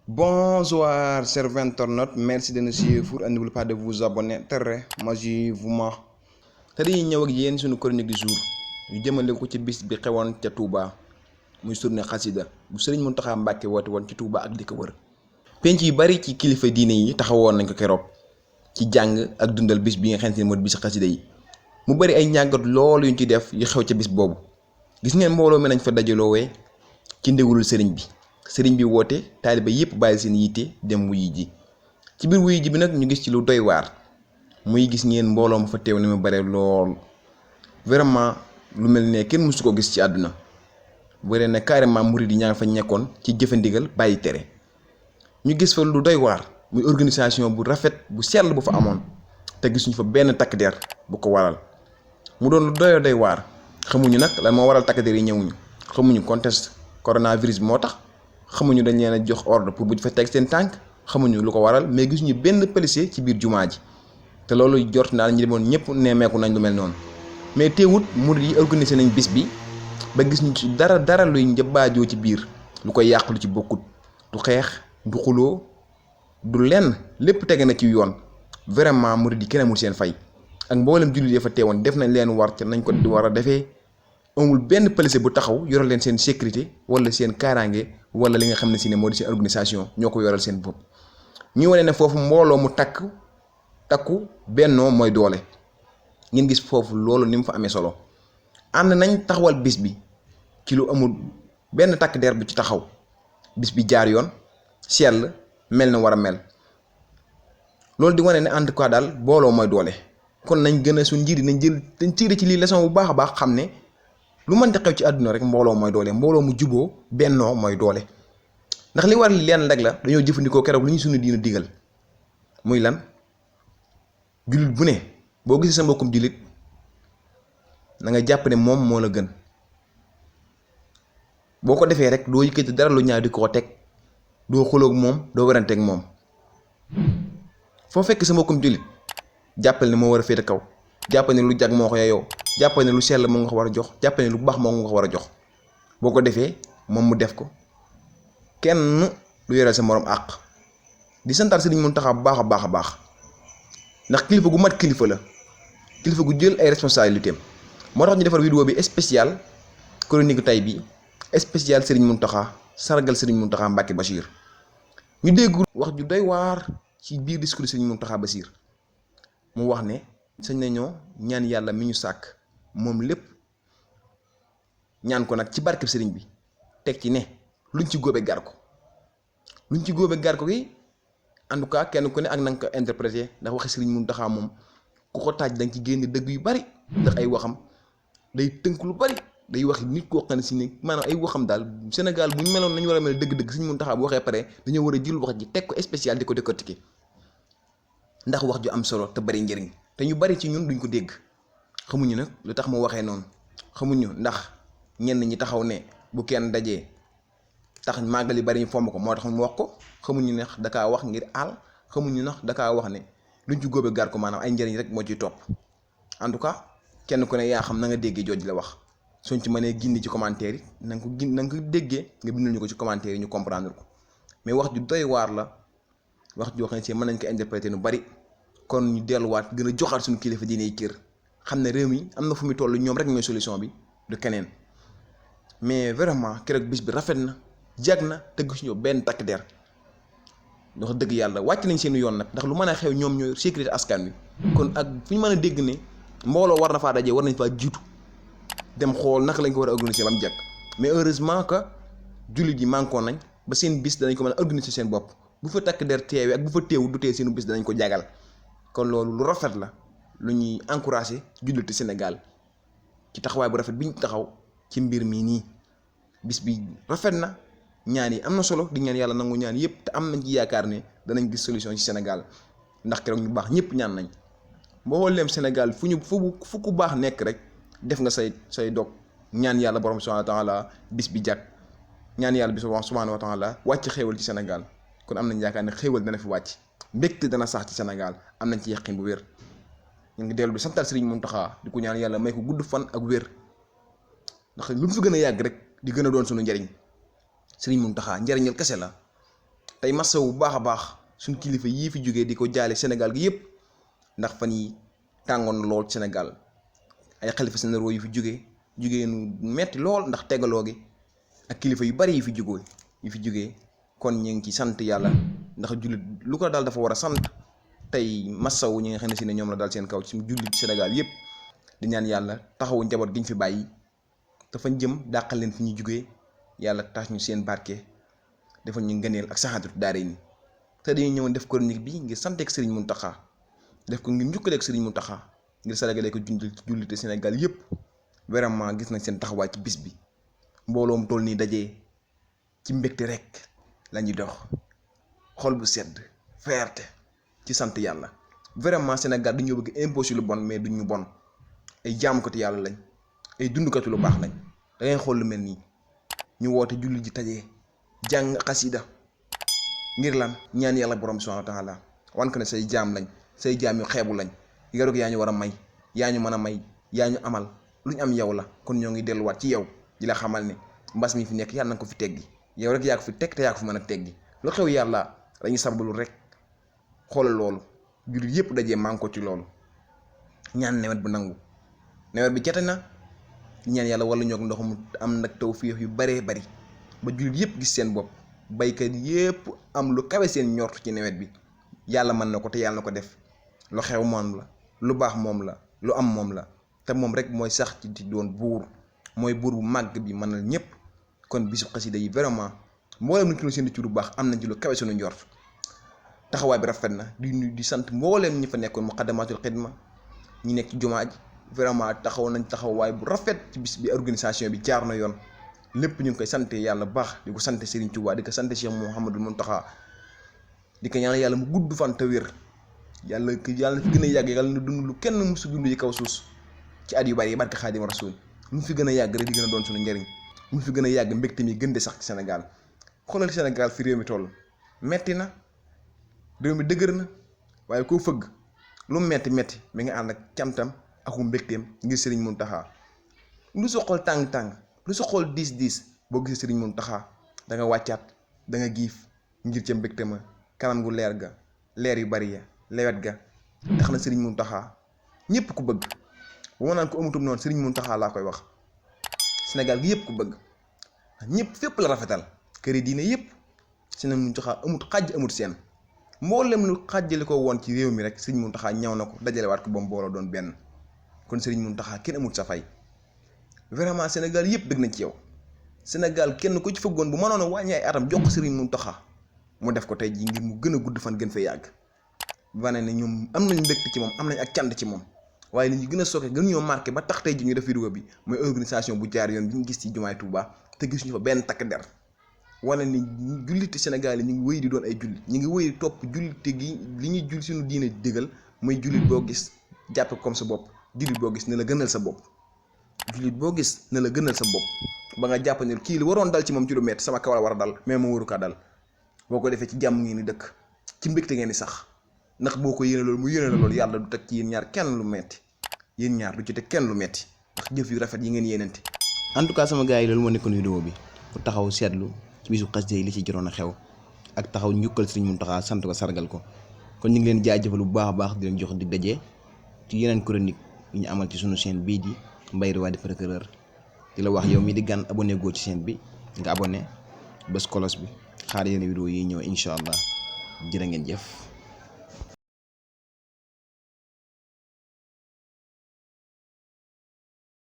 Bonsoir, chers internautes. Merci de nous suivre et n'oubliez pas de vous abonner. Très massivement. te dañuy ñëw ak yéen suñu chronique du jour ñu jëmale ko ci bis bi xewoon ca Touba muy journée xasida bu Sëriñ Mountakha Mbacké woote woon ci Touba ak di ko wër. penc yu bari ci kilifa diine yi taxawoon nañ ko keroog ci jàng ak dundal bis bi nga xamante ne mooy bis xasida yi mu bari ay ñàngat loolu yuñ ci def yu xew ca bis boobu gis ngeen mbooloo mi nañ fa dajaloowee ci ndégulul sëriñ bi woote taaliba yépp bàyyi seen yitte dem wuyu ji ci biir wuyu ji bi nag ñu gis ci lu doy waar muy gis ngeen mbooloo ma fa teew ni mu bare lool vraiment lu mel ne kenn mësu ko gis ci àdduna bare ne carrément murid yi ñaa fa ñekkoon ci jëfandigal bàyyi tere ñu gis fa lu doy waar muy organisation bu rafet bu sell bu fa amoon te gisuñu fa benn takk der bu ko waral mu doon lu doy waar xamuñu nag lan moo waral takk der yi ñëwuñu xamuñu contexte coronavirus bi moo tax xamuñu dañ leen a jox ordre pour bu fa teg seen tànk xamuñu lu ko waral mais gisuñu benn policier ci biir jumaa ji te loolu jort naa ñi demoon ñëpp nemmeeku nañ lu mel noonu mais teewut murid yi organisé nañ bis bi ba gis ñu ci dara luy njëbbaajoo ci biir lu koy yàq lu ci bokkut du xeex du xuloo du lenn lépp tege na ci yoon vraiment murid yi kenn amul seen fay ak mboolem jullit yi fa teewoon def nañ leen war ca nañ ko di war a defee amul benn policier bu taxaw yoral leen seen sécurité wala seen kaaraange wala li nga xam ne si ne moo di seen organisation ñoo ko yoral seen bopp ñu wane ne foofu mbooloo mu takku bennoo mooy doole ngeen gis foofu loolu ni mu fa amee solo ànd nañ taxawal bis bi ci lu amul benn takk der bu ci taxaw bis bi jaar yoon sell mel na war a mel loolu di wane ne en tout cas daal booloo mooy doole kon nañ gën a suñ njiit nañ jël dañ tiire ci lii leçon bu baax a baax xam ne lu mën di xew ci àdduna rek mbooloo mooy doole mbooloo mu juboo bennoo mooy doole ndax li war li leen rek la dañoo jëfandikoo keroog lu ñu suñu diina digal muy lan jullit bu ne boo gisee sa mbokkum jullit na nga jàpp ne moom moo la gën boo ko defee rek doo yëkkati dara lu ñaaw di ko teg doo xuloog moom doo weranteeg moom foo fekk sa mbokkum jullit jàppal ne moo war a féete kaw jàppal ne lu jag moo ko yeyoo jàppal ne lu sell moo nga ko war a jox jàppal ne lu baax moo nga ko war a jox boo ko defee moom mu def ko kenn lu yoreel sa morom àq di santaat Sëriñ Mountakha bu baax a baax ndax kilifa gu mat kilifa la kilifa gu jël ay responsabilités moo tax ñu defar vidéo bi spécial chronique tay bi spécial Sëriñ Mountakha sargal Sëriñ Mountakha Mbacké Bachir ñu dégg wax ju doy waar ci biir discours Sëriñ Mountakha Bachir mu wax ne sañ nañoo ñaan yàlla mi ñu sàkk moom lépp ñaan ko nag ci barkeb sëriñ bi teg ci ne luñ ci góobe gar ko gi en tout cas kenn ku ne ak na nga ko interprété ndax waxi Sëriñ Mountakha moom ku ko taaj dañ ci génne dëgg yu bari ndax ay waxam day tënk lu bari day wax nit koo xam ne si ne maanaam ay waxam daal Sénégal bu ñu meloon nañu war a mel dëgg-dëgg Sëriñ Mountakha bu waxee pare dañoo war a jël wax ji teg ko spécial di ko décortiquer ndax wax ju am solo te bari njëriñ te ñu bari ci ñun duñ ko dégg xamuñu nag lu tax mu waxee noonu xamuñu ndax ñenn ñi taxaw ne bu kenn dajee tax màggal yi bari ñu fomm ko moo tax mu wax ko xamuñu ne dakaa wax ngir aal xamuñu ndax dakaa wax ne luñ ci góobe gar ko maanaam ay njëriñ rek moo ciy topp en tout cas kenn ku ne yaa xam na nga déggee jooj la wax suñ ci mënee gindi ci commentaire yi na nga ko déggee nga bindal ñu ko ci commentaire yi ñu comprendre ko mais wax ju doy waar la wax joo xam ne si mën nañ ko interpréter nu bari kon ñu delluwaat gën a joxaat suñu kilifa diine yi kër xam ne réew mi am na fu mu toll ñoom rek mooy solution bi du keneen mais vraiment keroog bis bi rafet na jag na te gisuñu benn takk der wax dëgg yàlla wàcc nañ seen yoon nag ndax lu mën a xew ñoom ñooy sécurité askan wi kon ak fu ñu mën a dégg ne mbooloo war na faa dajee war nañ faa jiitu dem xool naka lañ ko war a organiser ba mu jag mais heureusement que jullit yi manqué nañ ba seen bis danañ ko mën a organiser seen bopp bu fa takk der teewee ak bu fa teewu du tee seenu bis danañ ko jagal kon loolu lu rafet la lu ñuy encouragé julliti Sénégal ci taxawaay bu rafet bi ñu taxaw ci mbir mii nii bis bi rafet na ñaan yi am na solo di ñaan yàlla nangu ñaan yëpp te am nañ ci yaakaar ne danañ gis solution ci Sénégal ndax keroog ñu baax ñëpp ñaan nañ boo leem Sénégal fu ku baax nekk rek def nga say dog ñaan yàlla borom subhanahu wa taala bis bi jàkk ñaan yàlla bi subhanahu wa taala wàcc xéewal ci Sénégal kon am nañ yaakaar ne xéewal dana fi wàcc mbégte dana sax ci Sénégal am nañ ci yaqin bu wér ñu ngi dellu di santal Sëriñ Mountakha di ko ñaan yàlla may ko gudd fan ak wér ndax lu mu fi gën a yàgg rek di gën a doon suñu njariñ Sëriñ Mountakha njariñal kese la tey masawu bu baax a baax suñ kilifa yii fi jógee di ko jaale Sénégal gi yëpp ndax fan yi tàngoon na lool Sénégal ay xalifa généraux yu fi jógee nu metti lool ndax tegaloo gi ak kilifa yu bari yu fi jógee kon ñu ngi ci sant yàlla ndax jullit lu ko daal dafa war a sant tey masawu ñi nga xam ne si ne ñoom la daal seen kaw ci jullit Sénégal yëpp di ñaan yàlla taxawu njaboot gi ñu fi bàyyi te fañ jëm dàqal leen fi ñu jógee yàlla tax ñu seen barke defal ñu ngëneel ak saxaadatu daare ni te dañuy ñëw def chronique bi ngir santeek Serigne Mountakha def ko ngir njukkaleek Serigne Mountakha ngir saragalee ko jullite Sénégal yëpp vraiment gis nañ seen taxawaay ci bis bi mbooloom toll nii dajee ci mbégte rek la ñuy dox xol bu sedd fierté ci sant yàlla vraiment Sénégal dañoo bëgg imposé lu bon mais duñ ñu bon ay jaamukati yàlla lañ ay dundukati lu baax lañ da ngay xool lu mel nii ñu woote julli ji tajee jàng xasida ngir lan ñaan yàlla borom subhanahu wa taala wan ko ne say jaam lañ say jaam yu xeebu lañ yow rek yaa ñu war a may yaa ñu mën a may yaa ñu amal lu ñu am yow la kon ñoo ngi delluwaat ci yow di la xamal ne mbas mi fi nekk yàlla na ko fi teggi yow rek yaa ko fi teg te yaa ko fi mën a teggi lu xew yàlla dañuy sabbalu rek xoolal loolu jullit yëpp dajee maa ngi ko ci loolu ñaan nawet bu nangu nawet bi jate na ñaan yàlla wala ñoog ndox mu am nag tawfiix yu baree bari ba jullit yëpp gis seen bopp baykat yëpp am lu kawe seen ñort ci nawet bi yàlla mën na ko te yàlla na ko def lu xew moom la lu baax moom la lu am moom la te moom rek mooy sax ci di doon buur mooy buur bu màgg bi mënal ñëpp kon bisu xasida yi vraiment mbooleem nit ki seen ci lu baax am nañ ci lu kawe suñu njort taxawaay bi rafet na di sant mbooleem ñi fa nekkoon Muqaddamatul Xidma ñi nekk ci jumaa ji vraiment taxaw nañ taxawaay bu rafet ci bis bi organisation bi jaar na yoon lépp ñu ngi koy sante yàlla baax di ko sante Serigne Touba di ko sante Cheikh Mouhamadul Mountakha di ko ñaan yàlla mu gudd fan te wér yàlla fi gën a yàgg yàlla na dund lu kenn musu dund yi kaw suus ci at yu bari yi barke Xaadimu Rasuul mu fi gën a yàgg rek di gën a doon suñu njëriñ mu fi gën a yàgg mbégte mi gën de sax ci Sénégal xoolal Sénégal fi réew mi toll metti na réew mi dëgër na waaye koo fëgg lu metti mi nga ànd ak cantam ak mbégteem ngir Serigne Mountakha lu sa xol tàng-tàng lu sa xol diis boo gisee Serigne Mountakha da nga wàccaat da nga giif ngir ca mbégte ma kanam gu leer ga leer yu bari ya lewet ga tax na Serigne Mountakha ñëpp ku bëgg bu ma naan ko amutum noonu Serigne Mountakha laa koy wax Sénégal gi yëpp ku bëgg ñëpp fépp la rafetal kër yi diine yëpp Serigne Mountakha amut xàjj amut seen mboolem lu xàjjale ko woon ci réew mi rek Serigne Mountakha ñaw na ko dajalewaat ko ba mu booloo doon benn kon Serigne Mountakha kenn amut sa fay vraiment Sénégal yëpp bëgg nañ ci yow Sénégal kenn ku ci fëggoon bu mënoon a wàññi ay atam jox ko Serigne Mountakha mu def ko tey jii ngir mu gën a gudd fan gën fay yàgg wane ne ñoom am nañ mbégte ci moom am nañ ak cant ci moom waaye li ñu gën a sooke gën ñoo marqué ba tax tey ji ñu def vidéo bi mooy organisation bu jaar yoon bi ñu gis ci jumaay Touba te gis ñu fa benn takk der wane ni julliti Sénégal yi ñu ngi wéy di doon ay jullit ñu ngi wéy di topp jullite gi li ñuy jull suñu diine digal mooy jullit boo gis jàppe comme sa bopp jullit boo gis ne la gënal sa bopp jullit boo gis ne la gënal sa bopp ba nga jàpp ne kii li waroon dal ci moom ci lu metti sama kaw la war a dal mais moom waru kaa dal boo ko defee ci jàmm ngeen di dëkk ci mbégte ngeen di sax ndax boo ko yéene loolu mu yéene la loolu yàlla du teg ci yéen ñaar kenn lu metti yéen ñaar du ci teg kenn lu metti ndax jëf yu rafet yi ngeen yéenante en tout cas sama gars yi loolu moo nekkoon vidéo bi ku taxaw seetlu ci bisu xasida yi li ci jotoon a xew ak taxaw njukkal Serigne Mountakha sant ko sargal ko kon ñu ngi leen jaajëfal bu baax a baax di leen jox dig daje ci yeneen chronique yi ñu amal ci sunu chaîne bii di Mbaye Roi Procureur di la wax yow mi di gan abonné goo ci chaîne bi nga abonné bés kolos bi xaar yeneen vidéo yi ñëw incha allah jërë ngeen jëf